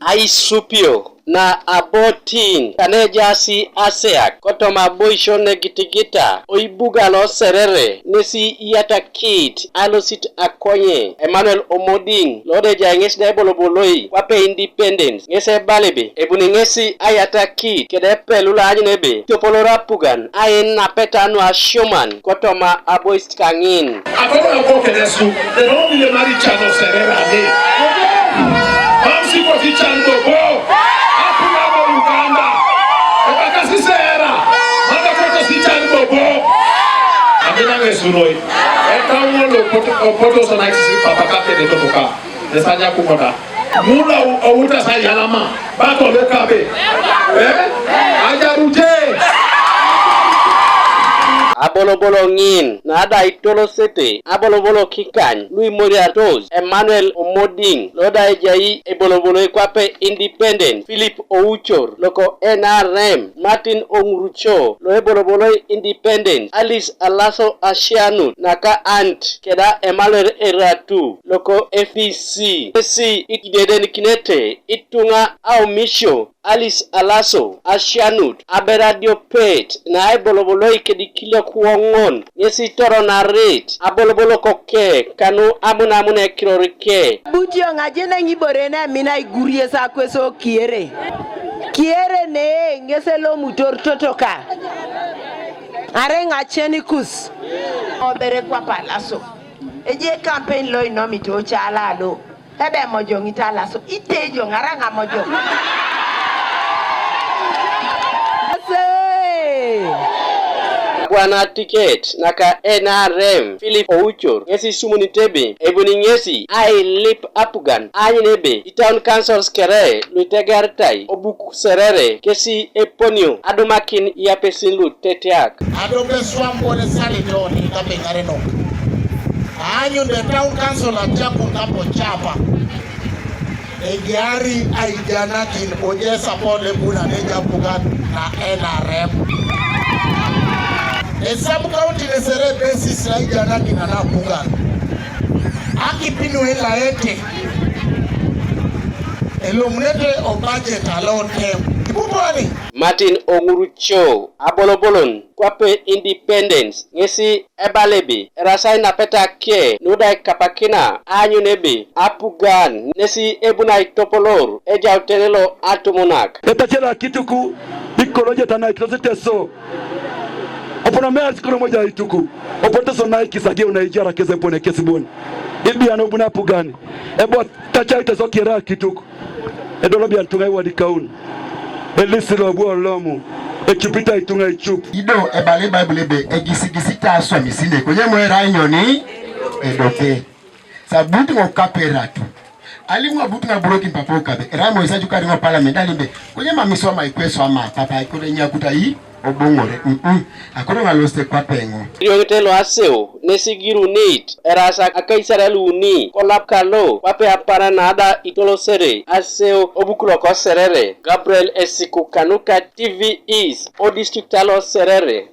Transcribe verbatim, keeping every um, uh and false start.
Aisupio na abotin kane ejaasi aseak kotoma aboisio negitigita oibuga lo Serere nesi iyatakit alosit akonye Emmanuel Omoding lo da ejai ŋes da eboloboloi kwape Independence ŋes ebala ebe ebuni ŋesi ayatakit kede epelu lo aanyun ebe topolor apugan ainapeta nu asioman kotoma abois kaŋin. Akoto ago kedesu, the only Mary Chan of Serere ane. Mam siko si Chan bobo. Apuna bo Uganda. Ebaka si Serere. Mada koto si Chan bobo. Amina ŋesuroi. Eka ŋolo poto sana kisi papa kake de totoka. Esanya kumoda. Mula outa sa yalama. Bako lokabe. Eh? Ajaruje. Abolobolo ŋin na da itolosete abolobolo kikany lu imoriatos Emmanuel Omoding lo da ejai ebolobolo kwape Independent Philip Ouchor loko N R M, Martin Oŋurucho lo ebolobolo Independent, Alice Alaso Asianut naka ant keda Emmanuel Eratu loko F D C. Esi idedenikinete ituŋa aumisio Alice Alaso Asianut abe adiopet na eboloboloi kede ikiliok woŋon ŋesi itoronarit abolobolo koke kanu amunamun ekiror ke. Butio ŋajene ŋibore na emina iguries akweso kiere. Kiere ne ŋes elomutor totoka. Are ŋacenikus. Obere kwapa Alaso. Eje campaign lo inomito ocalalo. Ebe mojoŋ italaso itejo ŋara ŋa mojoŋ. Ase! Bwana tiket naka N R M Philip Ouchor ŋesi isumunit ebe ebuni ŋesi ailip apugan aanyun ebe itaun councils kere luitegaritai obuk Serere kesi eponio adumakin iapesin lutetiak. Adope swam kone salito ni kapeŋarenok. Aanyun the town council atiakun kapo chapa. Egiari aijanakin oje support lebunan ejapugan na N R M. E sub county ne Serere basis na aijanakin ana apugan. Akipinu elaete. Elomunete o budget alotem. Ibubwani. Martin Oŋurucho abolobolon kwape Independence ŋesi ebala ebe erasai napeta ke nu da ikapakina aanyun ebe apugan nesi ebuni aitopolor ejautene lo atumunak. Etacere akituku ikolojet ana ikitosi Teso. Opono meas kono moja ituku. Opoteso na ikisageu na ijara kese pone kesibon. Ibian obuni apugan. Ebo tacai Teso kiera akituk. Edolobian ituŋa iwadikaun. Elisi lobu olomu. Ecupita ituŋa icup. Ido ebala Baibul ebe egisigisi ta aswam isine. Konye mo erai nyoni edope. Sabut ŋo kaperatu. Alimu abut ŋa burokin papa okabe. Erai mo isaju kari ŋo parliament alimbe. Konye mam iswama ikweso ama papa ikore nyakuta i. Oboŋore, mm-mm. Akoto ŋa losit kwape eŋo. Irioŋete lo aseu, nesi igirunit, eraas akaisare luuni, kolap kalo, kwape apana na da itolosere, aseu, obuk loko Serere, Gabriel Esiku kanuka T V East, o district alo Serere.